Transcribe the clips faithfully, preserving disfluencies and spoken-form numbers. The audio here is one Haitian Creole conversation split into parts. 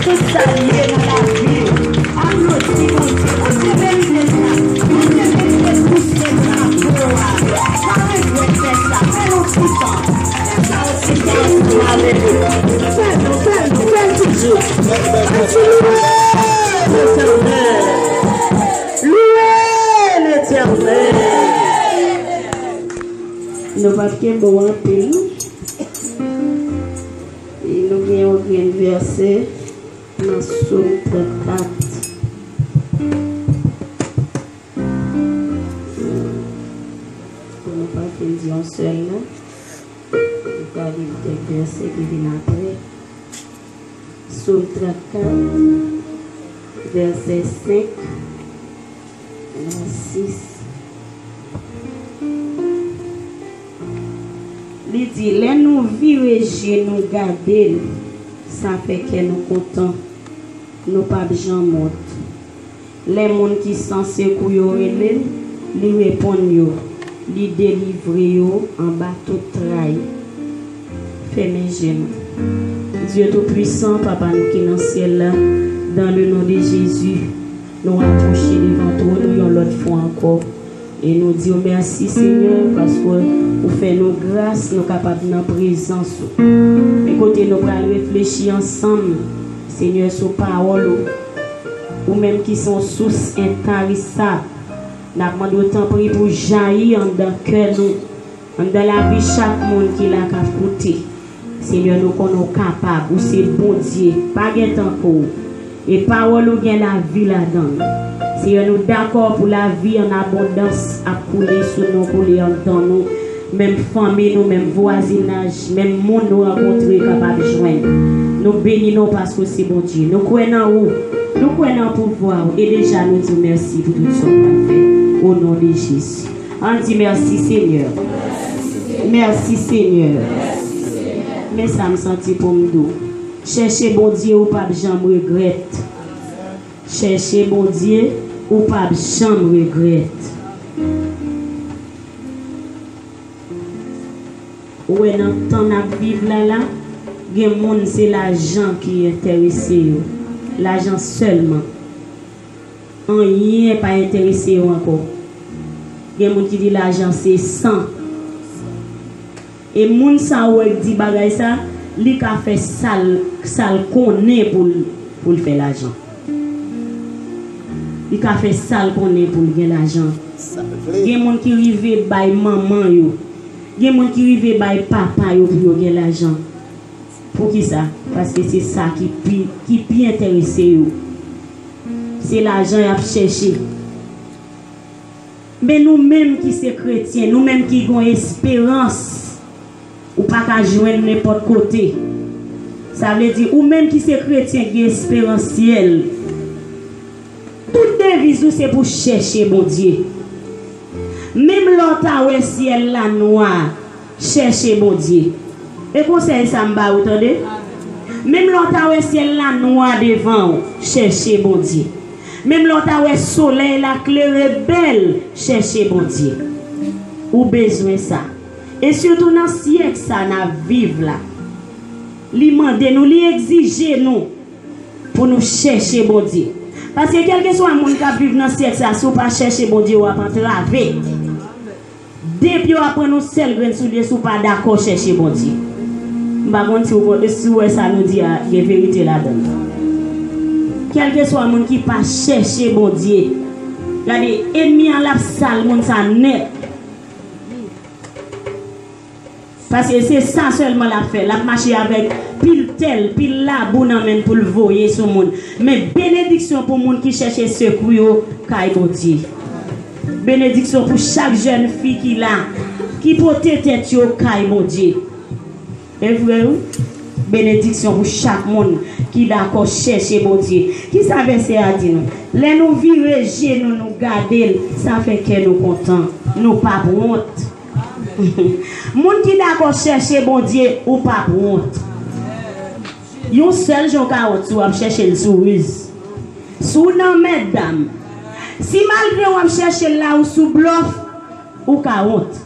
Tout sa l ye nan lavi w. Aplodi Bondye. Bondye beni deja. Bondye beni depi w se drapo a. Pa regrèt fè sa. Fè l yon ti tan. Fè sa yon ti tan. Alelouya. Fè l, fè l, fè l toujou. Ann louwe Letènèl. Louwe Letènèl. Nou p ap kenbe w anpil. E nou gen yon grenn vèsè nan Sòm trannkat. Pou nou pa fin di yon sèl non, nou ka li kèk vèsè ki vin apre. Sòm trannkat, vèsè senk a sis. Li di, lè nou vire je nou gade l, sa fè kè nou kontan. Nou p ap janm wont. Lè moun ki san sekou yo rele l, li reponn yo. Li delivre yo anba tout tray. Fèmen je nou. Dye Toupwisan, Papa nou ki nan syèl la, dans le nom de Jésus, nou apwoche devan twòn ou yon lòt fwa ankò. E nou di w mèsi, Senyè, paske ou fè nou gras, nou kapab nan prezans ou. Men kote nou pral reflechi ansanm, Senyè, sou pawòl ou, ou menm ki se yon sous entarisab, n ap mande w tanpri pou jayi anndan kè nou, anndan lavi chak moun ki la k ap koute. Senyè, nou konnen w kapab, ou se Bondye, pa gen tankou w. E pawòl ou gen lavi ladan l. Senyè, nou dakò pou lavi an abondans ap koule sou nou, koule anndan nou, menm fanmi nou, menm vwazinaj, menm moun nou rankontre kapab jwenn. Nou beni nou paske w se Bondye. Nou kwè nan ou, nou kwè nan pouvwa w, e deja nou di w mèsi pou tout sa w pral fè. O non de Jezi. Ann di mèsi, Senyè. Mèsi, Senyè. Men sa m santi pou m di w. Chèche Bondye, ou p ap janm regrèt. Chèche Bondye, ou p ap janm regrèt. Ou wè, nan tan n ap viv la la, gen moun se lajan ki enterese yo. Lajan sèlman. Anyen pa enterese yo ankò. Gen moun ki di lajan se san. E moun sa ou wè k di bagay sa, li ka fè sa l, sa l konnen pou l, pou l fè lajan. Li ka fè sa l konnen pou l gen lajan. Sa l vle. Gen moun ki rive bay manman yo. Gen moun ki rive bay papa yo pou yo gen lajan. Poukisa? Paske se sa ki pi, ki pi enterese yo. Se lajan y ap chèche. Men nou menm ki se kretyen, nou menm ki gen esperans, ou pa ka jwenn nenpòt kote. Sa vle di, ou menm ki se kretyen ki esperansye, tout deviz ou se pou chèche Bondye. Menm lè w ta wè syèl la nwa, chèche Bondye. E konsèy sa m ba ou, tande. Menm lè w ta wè syèl la nwa devan w, chèche Bondye. Menm lè w ta wè solèy la klere bèl, chèche Bondye. Ou bezwen sa. E sitou nan syèk sa n ap viv la, li mande nou, li egzije nou pou nou chèche Bondye. Paske kèlkeswa moun k ap viv nan syèk sa, si w pa chèche Bondye, w ap antrave. Depi yo ap pran yon sèl grenn soulye, si w pa dakò chèche Bondye. M pa konn si w, si w wè sa nou di a gen verite ladan l. Kèlkeswa moun ki pa chèche Bondye, gade, ènmi an l ap sal moun sa nèt. Paske se sa sèlman l ap fè. L ap mache avèk pil tèl, pil labou nan men l pou l voye sou moun. Men benediksyon pou moun ki chèche sekou yo kay Bondye. Benediksyon pou chak jèn fi ki la, ki pote tèt yo kay Bondye. E vre, wi. Benediksyon pou chak moun ki dakò chèche Bondye. Kisa vèsè a di nou? Lè nou vire je nou, nou gade l, sa fè kè nou kontan. Nou p ap wont. Moun ki dakò chèche Bondye, ou p ap wont. Yon sèl jan w ka wont, si w ap chèche l sou riz. Si w nan mètdam, si malgre w ap chèche l la ou sou blòf, ou ka wont.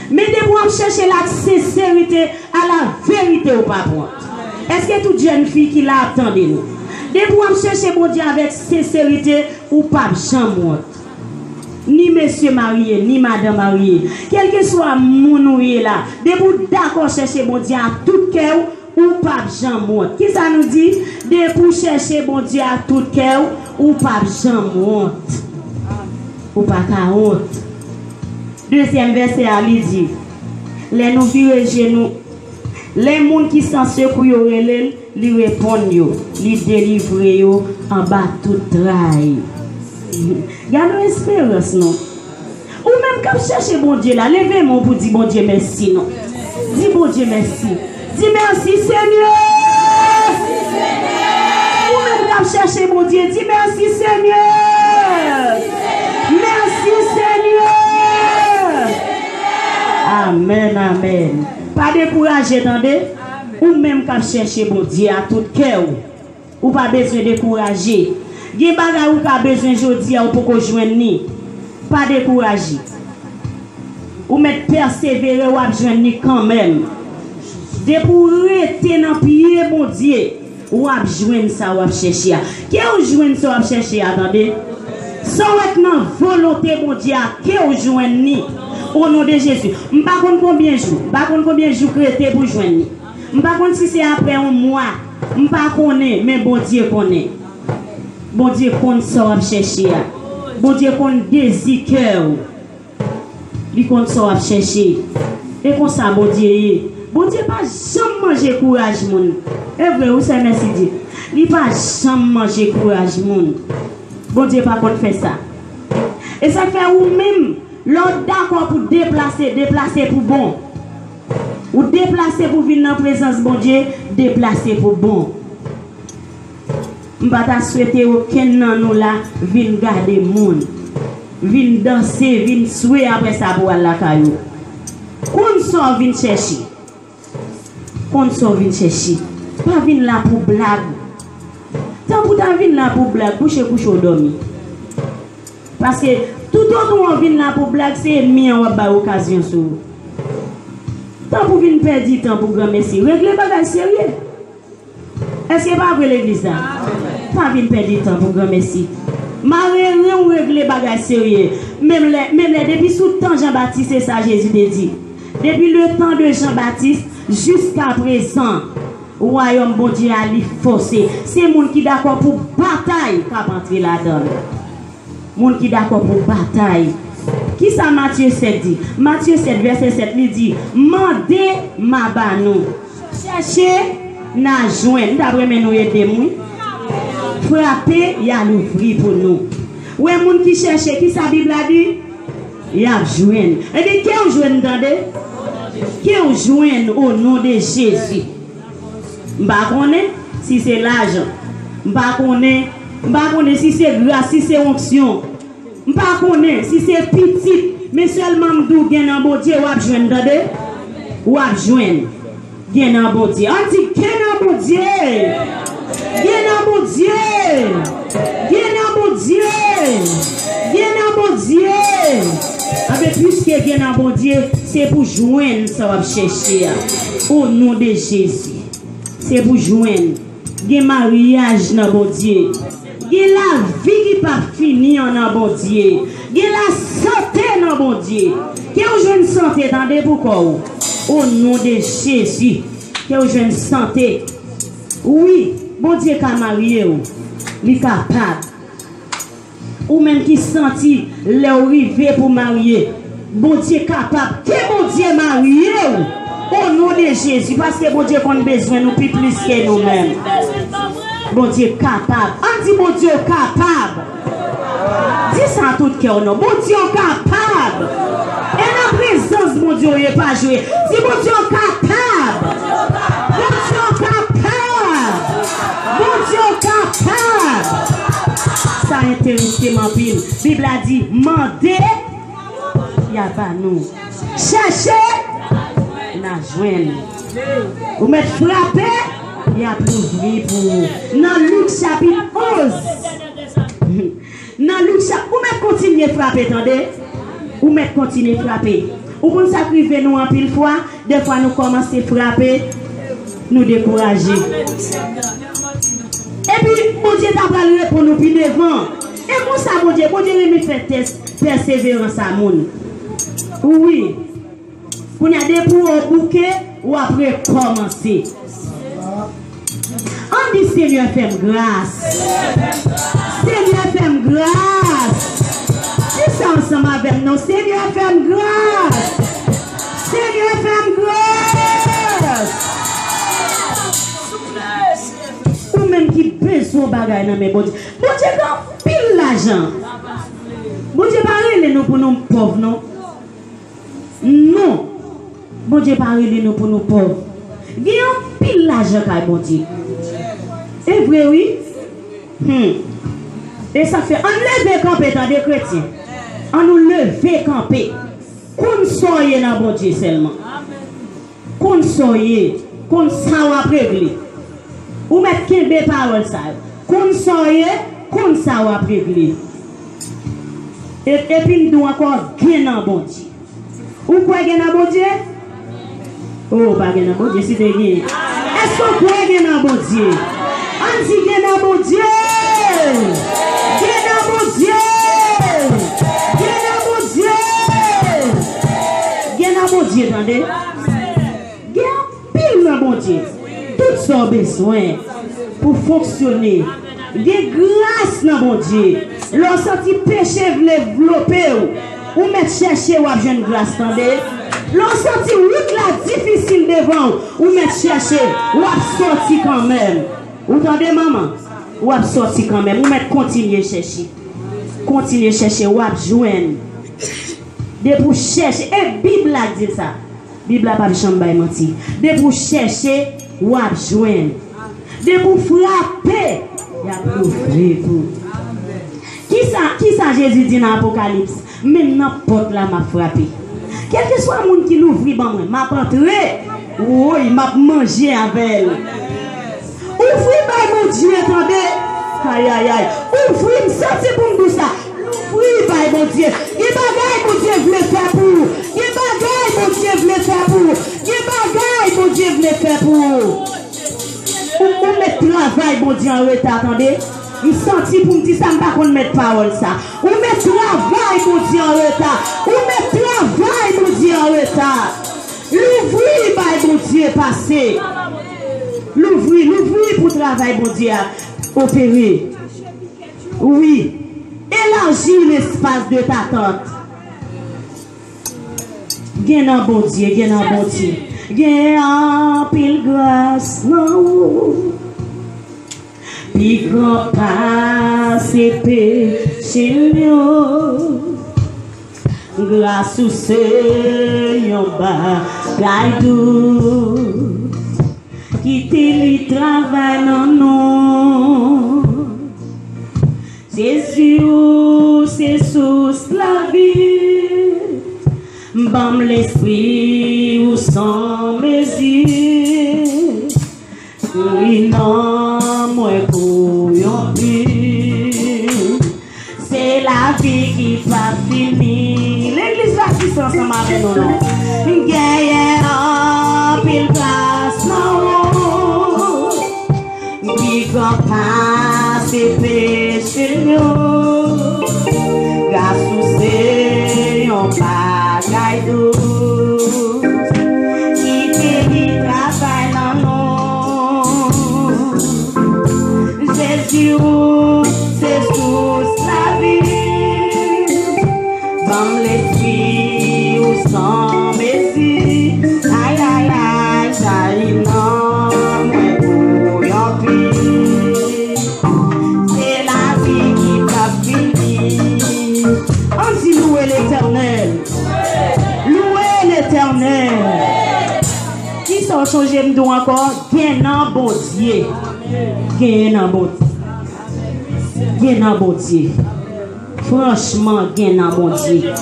Men depi w ap chèche l ak senserite, a la verite, ou p ap wont. Èske tout jèn fi ki la ap tande nou? Depi w ap chèche Bondye avèk senserite, ou p ap janm wont. Ni mesye marye, ni madan marye. Kèlkeswa moun ou ye la, depi w dakò chèche Bondye ak tout kè w, ou p ap janm wont. Kisa nou di? Depi w chèche Bondye ak tout kè w, ou p ap janm wont. Ou pa ka wont. Dezyèm vèsè a, li di, lè nou vire je nou, lè moun ki san sekou yo rele l, li reponn yo, li delivre yo anba tout tray. Gade yon esperans, non. Ou menm k ap chèche Bondye la, leve men w pou di Bondye mèsi, non. Di Bondye mèsi. Di mèsi, Senyè. Ou menm k ap chèche Bondye, di mèsi, Senyè. Mèsi, Senyè. Amèn, amèn. Pa dekouraje, tande. Ou menm k ap chèche Bondye a tout kè w, ou pa bezwen dekouraje. Gen bagay ou ka bezwen jodi a, ou poko jwenn li. Pa dekouraje. Ou mèt pèsevere, w ap jwenn li kanmenm. Depi w rete nan pye Bondye, w ap jwenn sa w ap chèche a. Ke w jwenn sa w ap chèche a, tande. Sa w wè k nan volonte Bondye a, ke w jwenn li. O non de Jezi. M pa konn konbyen jou, m pa konn konbyen jou k rete pou jwenn li. M pa konn si se apre yon mwa, m pa konnen, men Bondye konnen. Bondye konn sa w ap chèche a. Bondye konn dezi kè w. Li konn sa w ap chèche. E konsa Bondye ye. Bondye pa janm manje kouraj moun. E vre, wi, sè Mèsidye. Li pa janm manje kouraj moun. Bondye pa konn fè sa. E sa k fè ou menm, lè w dakò pou deplase, deplase pou bon. Ou deplase pou vin nan prezans Bondye, deplase pou bon. M pa ta swete okenn nan nou la vin gade moun, vin danse, vin swe, apre sa pou al lakay ou. Konn sa w vin chèche. Konn sa w vin chèche. Pa vin la pou blag. Tanpri w ta vin la pou blag, kouche kouche w dòmi. Paske toutotan w vin la pou blag, se ènmi an w ap bay okazyon sou ou. Tanpri w vin pèdi tan pou granmesi. Regle bagay serye. Èske pa vre legliz la? Pa vin pèdi tan pou granmesi. Mare ren w regle bagay serye. Menm lè, menm lè, depi sou tan Jan Batis, se sa Jezi te di. Depi le tan de Jan Batis jiska prezan, wayòm Bondye a li fòse. Se moun ki dakò pou batay k ap antre ladan l. Moun ki dakò pou batay. Kisa Matye sèt di? Matye sèt, vèsè sèt, li di, mande, m a ba nou. Chèche, n a jwenn. M t ap renmen nou ede m, wi. Frape, y a louvri pou nou. Wè moun ki chèche, kisa Bib la di? Y ap jwenn. Ebyen, ke w jwenn, tande? Ke w jwenn, o non de Jezi. M pa konnen si se lajan. M pa konnen, m pa konnen si se gras, si se onksyon. M pa konnen si se pitit. Men sèlman m di w gen nan Bondye, w ap jwenn, tande? W ap jwenn. Gen nan Bondye. Ann di, gen nan Bondye. Gen nan Bondye. Gen nan Bondye. Gen nan Bondye. Anben, piske gen nan Bondye, se pou jwenn sa w ap chèche a. O non de Jezi. Se pou jwenn. Gen maryaj nan Bondye. Gen lavi ki p ap fini an nan Bondye. Gen lasante nan Bondye. Ke w jwenn sante, tande, pou kò w. O non de Jezi. Ke w jwenn sante. Wi, Bondye ka marye w. Li kapab. Ou menm ki santi lè w rive pou marye, Bondye kapab. Ke Bondye marye w, o non de Jezi, paske Bondye konn bezwen nou pi plis ke nou menm. Bondye kapab. Ann di, Bondye w kapab. Di sa tout kè w, non. Bondye w kapab. E nan prezans Bondye w ye, pa jwe. Di, Bondye w kapab. Bondye w kapab. Bondye w kapab. Sa enterese m anpil. Bib la di, mande, y a ba nou. Chèche, n a jwenn. Ou mèt frape, y ap louvri pou ou. Nan Lik chapit onz. Nan Lik chap, ou mèt kontinye frape, tande. Ou mèt kontinye frape. Ou konn sa k rive nou anpil fwa? Dèfwa nou kòmanse frape, Nou dekouraje. Epi, Bondye ta pral reponn nou pi devan. E konsa, Bondye, Bondye renmen fè tès pèseverans a moun. Wi. Kounye a, depi w bouke, w ap rekòmanse. Ann di, Senyè, fè m gras. Senyè, fè m gras. Di sa ansanm avè m non. Senyè, fè m gras. Senyè, fè m gras. Ou menm ki bezwen yon bagay nan men Bondye. Bondye gen anpil lajan. Bondye pa rele nou pou nou pòv non. Non. Bondye pa rele nou pou nou pòv. Gen anpil lajan kay Bondye. E vre wi. Hmm. E sa fè, ann leve kanpe, tande kretyen. Ann nou leve kanpe. Konn sa w ye nan Bondye sèlman. Konn sa w ye. Konn sa w ap regle. Ou mèt kenbe pawòl sa yo. Konn sa w ye, konn sa w ap regle. E, epi m di w ankò, gen nan Bondye. Ou kwè gen nan Bondye? Oh, pa gen nan Bondye, si te gen. Èske w kwè gen nan Bondye? Ann di gen nan Bondye! Gen nan Bondye! Gen nan Bondye! Gen nan Bondye, tande! Gen anpil nan Bondye. Tout sa w bezwen pou fonksyone. Gen gras nan Bondye. Lè w santi peche vle vlope w, ou mèt chèche, w ap jwenn gras, tande. Lè w santi wout la difisil devan w, ou mèt chèche, w ap sòti kanmenm. Ou tande, manman? W ap sòti kanmenm. Ou mèt kontinye chèche. Kontinye chèche, w ap jwenn. Depi w chèche, e Bib la k di l sa. Bib la p ap janm bay manti. Depi w chèche, w ap jwenn. Depi w frape, y ap louvri pou ou. Kisa, kisa Jezi di nan Apokalips? Menm nan pòt la, m ap frape. Kèlkeswa moun ki louvri ban mwen, m ap antre. Woy, m ap manje avè l. Ouvri bay Bondye, tande. Ayayay. Ouvri, m santi pou m di w sa. Louvri bay Bondye. Gen bagay Bondye vle fè pou ou. Gen bagay Bondye vle fè pou ou. Gen bagay Bondye vle fè pou ou. Ou, ou met travay Bondye an reta, tande. M santi pou m di sa, m pa konn met pawòl sa. Ou met travay Bondye an reta. Ou met travay Bondye an reta. Louvri bay Bondye pase. Louvri, louvri pou travay Bondye a opere. Wi. Élargis l'espace de ta tente. Gen nan Bondye, gen nan Bondye. Gen anpil gras nan ou. Pi gran pase peche m yo. Gras ou se yon bagay dous. Kite li travay nan nou. Jezi, ou se sous lavi. Ban m lespri ou san mezi. Wi, non mwen pou yon bi. Se lavi ki p ap fini. Legliz la, si se ansanm avè nou, non. M genyen anpil gras nan ou. Pi gran pase peche m yo. Gras ou se yon bagay dous. Kite li travay nan nou. Jezi, ou se sous lavi. Ban m lespri ou san mezi. Ay, ay, ay, jayi nan mwen pou yon bi. Se lavi ki p ap fini. Ann di louwe Letènèl. Louwe Letènèl. Kisa w sonje m di w ankò? Gen nan Bondye. Gen nan Bondye. Gen nan Bondye. Franchman, gen nan Bondye.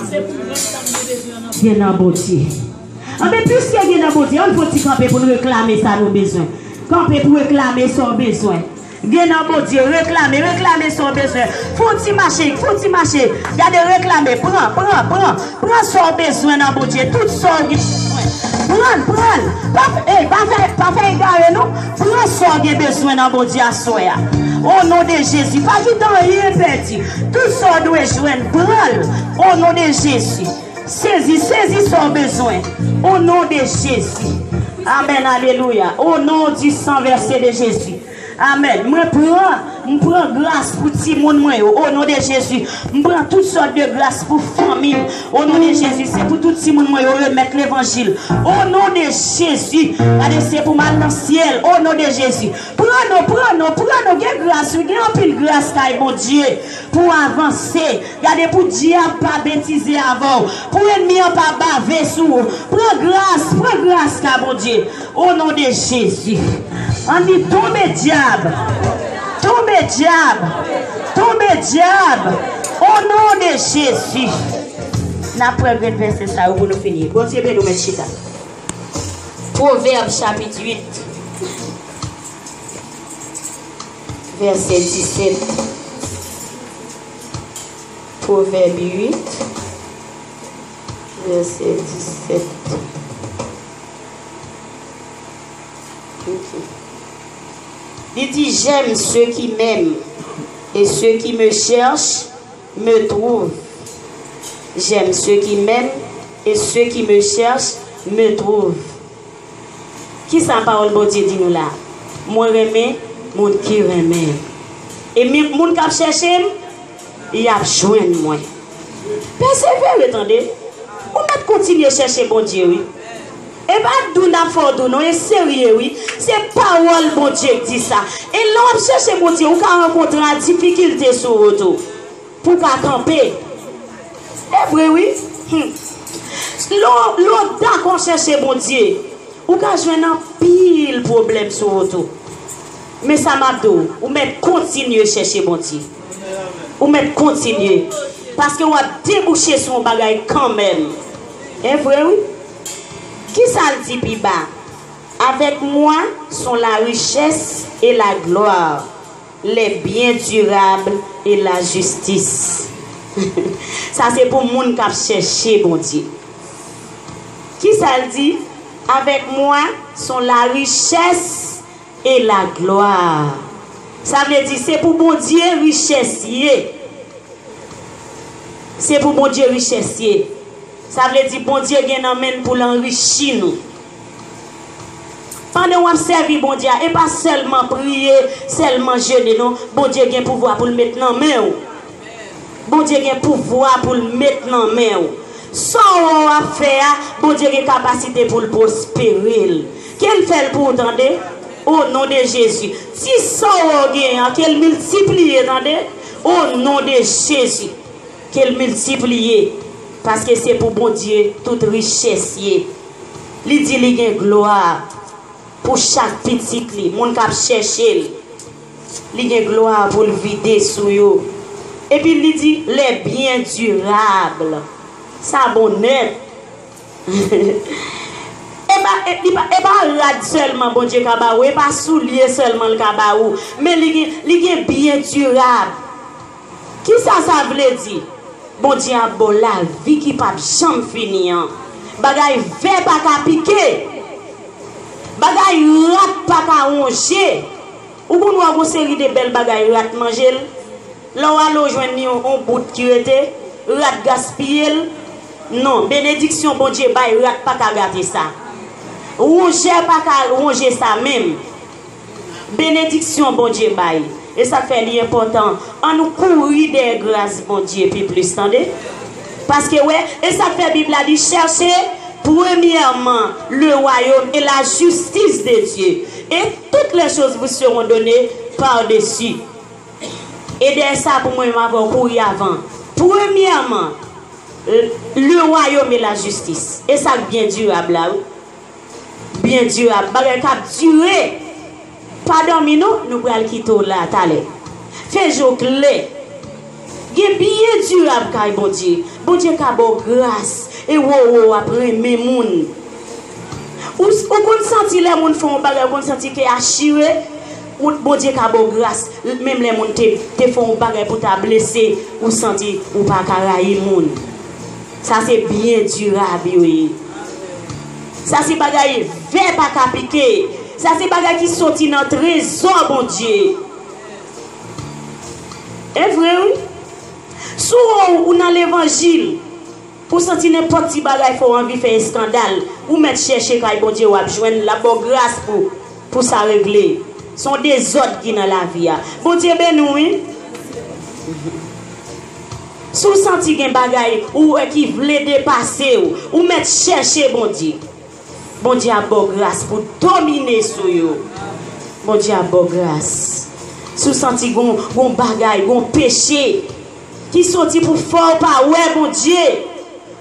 Gen nan Bondye. Anben, piske gen nan Bondye, ann fè yon ti kanpe pou n reklame sa nou bezwen. Kanpe pou reklame sa w bezwen. Gen nan Bondye, reklame, reklame sa w bezwen. Fè yon ti mache, fè yon ti mache. Gade, reklame, pran, pran, pran. Pran sa w bezwen nan Bondye, tout sa w gen bezwen. Pran l, pran l. Pa, ey, pa fè, pa fè egare, non. Pran sa w gen bezwen nan Bondye aswè a. O non de Jezi, pa kite anyen pèdi. Tout sa w dwe jwenn, pran l. O non de Jezi. Sezi, sezi sa w bezwen. O non de Jezi. Amèn, alelouya. O non di san vèse de Jezi. Amèn. Mwen pran, m pran gras pou timoun mwen yo. O non de Jezi. M pran tout sòt de gras pou fanmi m. O non de Jezi. Se pou tout timoun mwen yo remèt levanjil. O non de Jezi. Gade, se pou m al nan syèl. O non de Jezi. Pran non, pran non, pran non. Gen gras, wi. Gen anpil gras kay Bondye pou avanse. Gade, pou dyab pa betize avè w, pou ènmi an pa bave sou ou. Pran gras, pran gras ka Bondye. O non de Jezi. Anni tonbe dyab. Tonbe dyab. Tonbe dyab. O non de Jezi. N ap pran grenn vèsè sa yo pou nou fini. Bondye beni w, mèt chita. Pwovèb chapit uit, vèsè disèt. Pwovèb uit, vèsè disèt. Ok. Li di, j'aime ceux qui m'aiment et ceux qui me cherchent me trouvent. J'aime ceux qui m'aiment et ceux qui me cherchent me trouvent. Kisa pawòl Bondye di nou la? Mwen renmen moun ki renmen m. E mi-, moun k ap chèche m, y ap jwenn mwen. Pèsevere, tande. Ou mèt kontinye chèche Bondye, wi. E pa dou n ap fè w dou, non, e serye, wi. Se pawòl Bondye k di sa. E lè w ap chèche Bondye, ou ka rankontre a difikilte sou wout ou. Pou w ka kanpe. E vre, wi. Hmm. Lè w, lè w dakò chèche Bondye, ou ka jwenn anpil pwoblèm sou wout ou. Men sa m ap di w, ou mèt kontinye chèche Bondye. Ou mèt kontinye. Paske w ap debouche sou yon bagay kanmenm. E vre, wi. Kisa l di pi ba? Avec moi sont la richesse et la gloire, les biens durables et la justice. Sa se pou moun k ap chèche Bondye. Kisa l di? Avec moi sont la richesse et la gloire. Sa vle di se pou Bondye richès ye. Se pou Bondye richès ye. Sa vle di Bondye gen nan men l pou l anrichi nou. Pandan w ap sèvi Bondye a, e pa sèlman priye, sèlman jene, non. Bondye gen pouvwa pou l met nan men w. Bondye gen pouvwa pou l met nan men w. Sa w wè w ap fè a, Bondye gen kapasite pou l pwospere l. Ke l fè l pou ou, tande. O non de Jezi. Ti sa w wè w genyen an, ke l miltipliye, tande. O non de Jezi. Ke l miltipliye. Paske se pou Bondye tout richès ye. Li di li gen glwa pou chak pitit li, moun k ap chèche l. Li gen glwa pou l vide sou yo. Epi li di, les biens durables. Sa bon nèt. E pa, e, li pa, e pa rad sèlman Bondye ka ba ou, e pa soulye sèlman l ka ba ou, men li gen, li gen byen dirab. Kisa sa vle di? Bondye ap ba w lavi ki p ap janm fini an. Bagay vè pa ka pike. Bagay rat pa ka wonje. Ou konn wè gon seri de bèl bagay rat manje l? Lè w ale w jwenn li yon, yon bout ki rete, rat gaspiye l. Non, benediksyon Bondye bay, rat pa ka gate sa. Wonjè pa ka wonje sa menm. Benediksyon Bondye bay. E sa k fè li enpòtan. Ann nou kouri dèyè gras Bondye pi plis, tande? Paske, wè, e sa k fè Bib la di, cherchez premièrement le royaume et la justice de Dieu, et toutes les choses vous seront données par-dessus. E dèyè sa, pou mwen menm avè w kouri avan. Premyèman, le royaume et la justice. E sa k byen dirab la, wi. Byen dirab. Bagay k ap dire. Pa dòmi non, nou pral kite w la talè. Fè je w klè. Gen byen dirab kay Bondye. Bondye ka ba w gras. E wowo w ap renmen moun. Ou, ou konn santi lè moun fè yon bagay, ou konn santi kè a chire. Ou, Bondye ka ba w gras. Menm lè moun te, te fè yon bagay pou ta blese, ou santi ou pa ka rayi moun. Sa se byen dirab yo ye. Sa se bagay vè pa ka pike. Sa se bagay ki soti nan trezò Bondye. E vre, wi. Si w wè w nan levanjil, ou santi nenpòt ti bagay fè w anvi fè eskandal, ou mèt chèche kay Bondye, w ap jwenn, l ap ba w gras pou, pou sa regle. Se yon dezòd ki nan lavi a. Bondye beni w, wi. Si w santi gen bagay ou wè ki vle depase w, ou mèt chèche Bondye. Bondye ap ba w gras pou domine sou yo. Bondye ap ba w gras. Si w santi gon, gon bagay, gon peche ki soti pou fè w pa wè Bondye,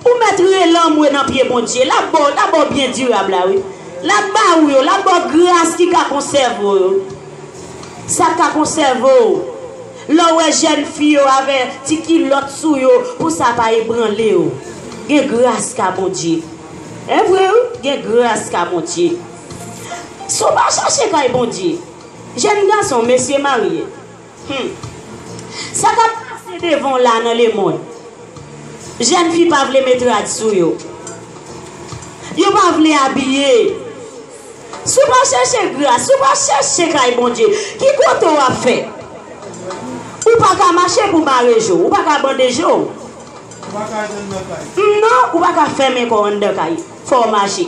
ou mèt rele anmwe nan pye Bondye. L ap ba w, l ap ba w byen dirab la, wi. L ap ba ou yo, l ap ba w gras ki ka konsève w yo. Sa ka konsève w. Lè w wè jèn fi yo avè ti kilòt sou yo, pou sa pa ebranle w. Gen gras ka Bondye. E vre, wi, gen gras ka Bondye. Si w pa chache kay Bondye, jèn gason, mesye marye, hmm, sa k ap pase devan w la nan lemonn, jèn fi pa vle met rad sou yo. Yo pa vle abiye. Si w pa chèche gras, si w pa chèche kay Bondye, ki kote w ap fè? Ou pa ka mache pou mare je w, ou pa ka bande je w. Non, ou pa ka fèmen kò w anndan kay. Fò w mache.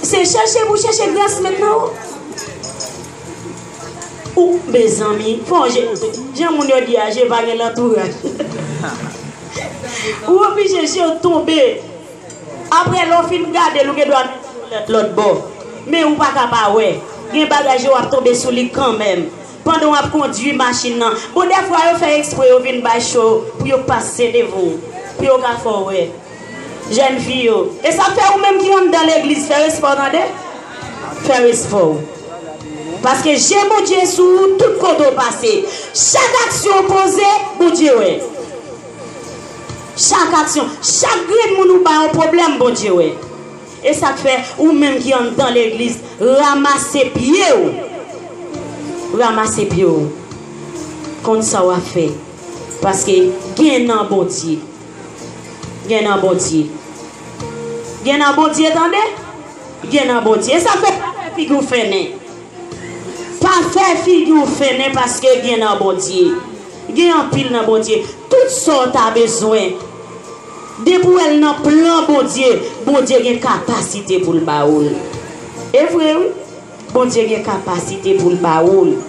Se chèche pou chèche gras mentnan, wi. Ou, mezanmi, fò je, jan moun yo di a, je pa gen lantouraj. Ou oblije je w tonbe. Apre, lè w fin gade l, ou gen dwa lòt bò. Men ou pa ka pa wè. Gen bagay je w ap tonbe sou li kanmenm. Pandan w ap kondui machin nan. Bon, dèfwa, yo fè ekspre, yo vin bay cho pou yo pase devan w. Pou yo ka fè w wè. Jèn fi yo. E sa fè ou menm ki anndan legliz, fè respè w, tande. Fè respè w. Paske je Bondye sou ou tout kote w pase. Chak aksyon w poze, Bondye wè. Chak aksyon, chak grenn moun ou bay yon pwoblèm, Bondye wè. E sa k fè, ou menm ki anndan legliz, ranmase pye w. Ranmase pye w. Konn sa w ap fè. Paske gen nan Bondye. Gen nan Bondye. Gen nan Bondye, tande? Gen nan Bondye. E sa k fè, pa fè figi w fennen. Pa fè figi w fennen paske gen nan Bondye. Gen anpil nan Bondye. Tout sa w ta bezwen. Depi w wè l nan plan Bondye, Bondye gen kapasite pou l ba ou l. E vre, wi. Bondye gen kapasite pou l ba ou l.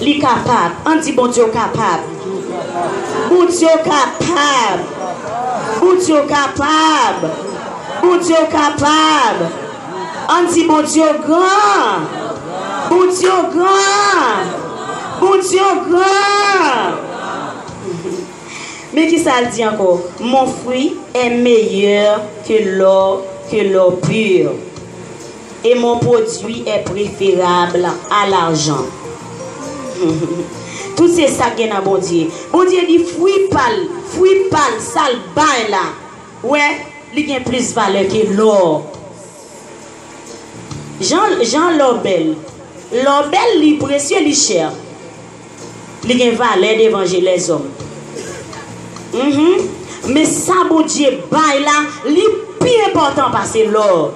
Li kapab. Ann di, Bondye w kapab. Bondye w kapab. Bondye w kapab. Bondye w kapab. Ann di, Bondye w gran. Bondye w gran. Bondye w gran. Men ki sa l di ankò? Mon fruit est meilleur que l'or, que l'or pur. Et mon produit est préférable à l'argent. Tout se sa k gen nan Bondye. Bondye di fwi pa l, fwi pa l, sa l bay la. Wè, li gen plis valè ke lò. Jan, jan lò bèl. Lò bèl, li presye, li chè. Li gen valè devan je lèzòm. Mhm. Men sa Bondye bay la, li pi enpòtan pase lò.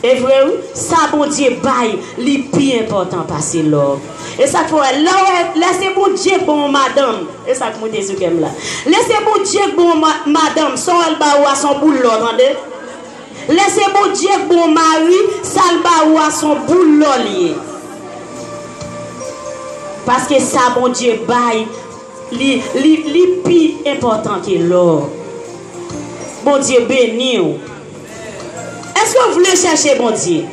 E vre, wi, sa Bondye bay, li pi enpòtan pase lò. E sa k fè w wè, lè w wè, lè se Bondye k ba w yon madanm, e sa k moute sou kè m la. Lè se Bondye k ba w yon ma-, madanm, sa w wè l ba ou a, se yon boul lò, tande. Lè se Bondye k ba w yon mari, sa l ba ou a, se yon boul lò li ye. Paske sa Bondye bay, li, li, li pi enpòtan ke lò. Bondye beni w. Èske w vle chèche Bondye?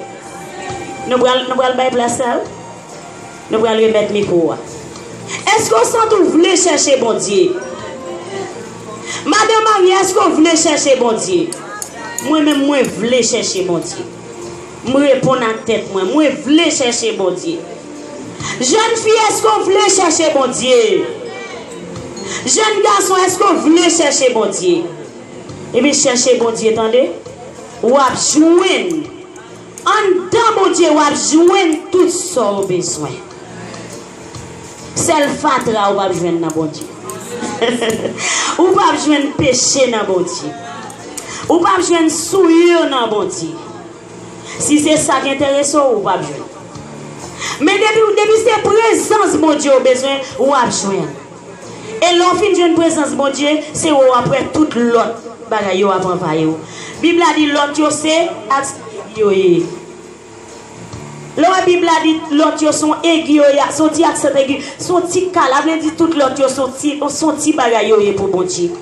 Nou pral, nou pral bay plas la, wi. Nou pral remèt mikwo a. Èske w santi w vle chèche Bondye? Madan marye, èske w vle chèche Bondye? Mwen menm, mwen vle chèche Bondye. M reponn ak tèt mwen, mwen vle chèche Bondye. Jèn fi, èske w vle chèche Bondye? Jèn gason, èske w vle chèche Bondye? Ebyen, chèche Bondye, tande. W ap jwenn. Anndan Bondye, w ap jwenn tout sa w bezwen. Sèl fatra ou p ap jwenn nan Bondye. Ou p ap jwenn peche nan Bondye. Ou p ap jwenn souri nan Bondye. Si se sa k enterese w, ou p ap jwenn. Men depi, depi se prezans Bondye ou bezwen, w ap jwenn. E lè w fin jwenn prezans Bondye, se ou w ap wè tout lòt bagay yo ap anvayi w. Bib la di lòt yo se ak yo ye. Lè w wè Bib la di lòt yo se yon egi yo ye, se yon ti aksan egi, se yon ti ka, la vle di tout lòt yo se yon ti, se yon ti bagay yo ye pou Bondye.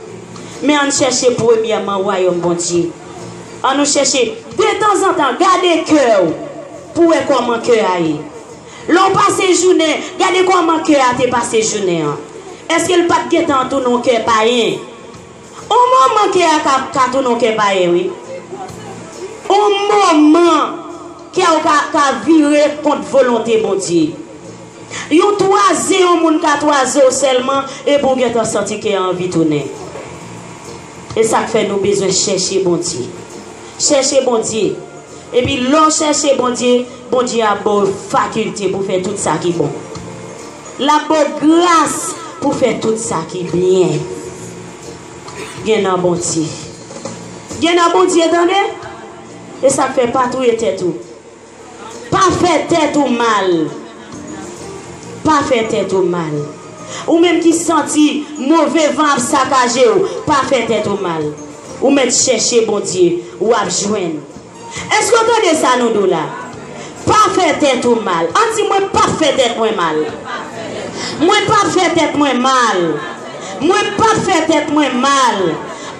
Men ann chèche premyèman wayòm Bondye. Ann nou chèche detanzantan, gade kè w pou wè kòman kè a ye. Lè w pase jounen, gade kòman kè a te pase jounen an. Èske l pa t gentan tounen yon kè payen? On moman kè a ka, ka tounen yon kè payen, wi. On moman kè w ka, ka vire kont volonte Bondye. Yon twaze yon moun ka twaze w sèlman, epi w gentan santi kè a anvi tounen. E sa k fè nou bezwen chèche Bondye. Chèche Bondye. Epi lè w chèche Bondye, Bondye ap ba w fakilte pou fè tout sa ki bon. L ap ba w gras pou fè tout sa ki byen. Gen nan Bondye. Gen nan Bondye, tande? E sa k fè pa touye tèt ou. Pa fè tèt ou mal. Pa fè tèt ou mal. Ou menm ki santi move van ap sakaje w, pa fè tèt ou mal. Ou mèt chèche Bondye, w ap jwenn. Èske w tande sa nou di w la? Pa fè tèt ou mal. Ann di, mwen p ap fè tèt mwen mal. Mwen p ap fè tèt mwen mal. Mwen p ap fè tèt mwen mal.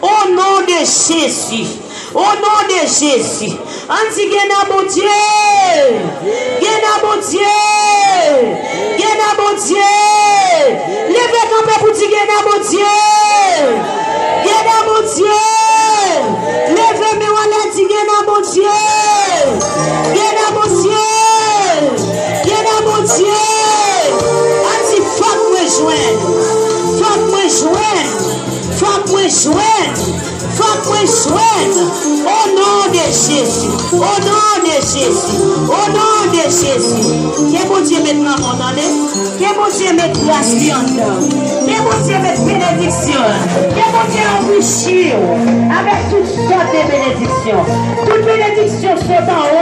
O non de Jezi. O non de Jezi. Ann di, gen nan Bondye. Gen nan Bondye. Gen nan Bondye. Leve kanpe pou di, gen nan Bondye. Gen nan Bondye. Leve men w anlè, di, gen nan Bondye. Gen nan Bondye. Gen nan Bondye. Ann di, fòk mwen jwenn. Fòk mwen jwenn. Fòk mwen jwenn. Fòk mwen jwenn. O non de Jezi. O non de Jezi. O non de Jezi. Ke Bondye met lanmò, tande. Ke Bondye met gras li anndan. Ke Bondye met benediksyon. Ke Bondye anrichi w avèk tout sòt de benediksyon. Tout benediksyon sot anwo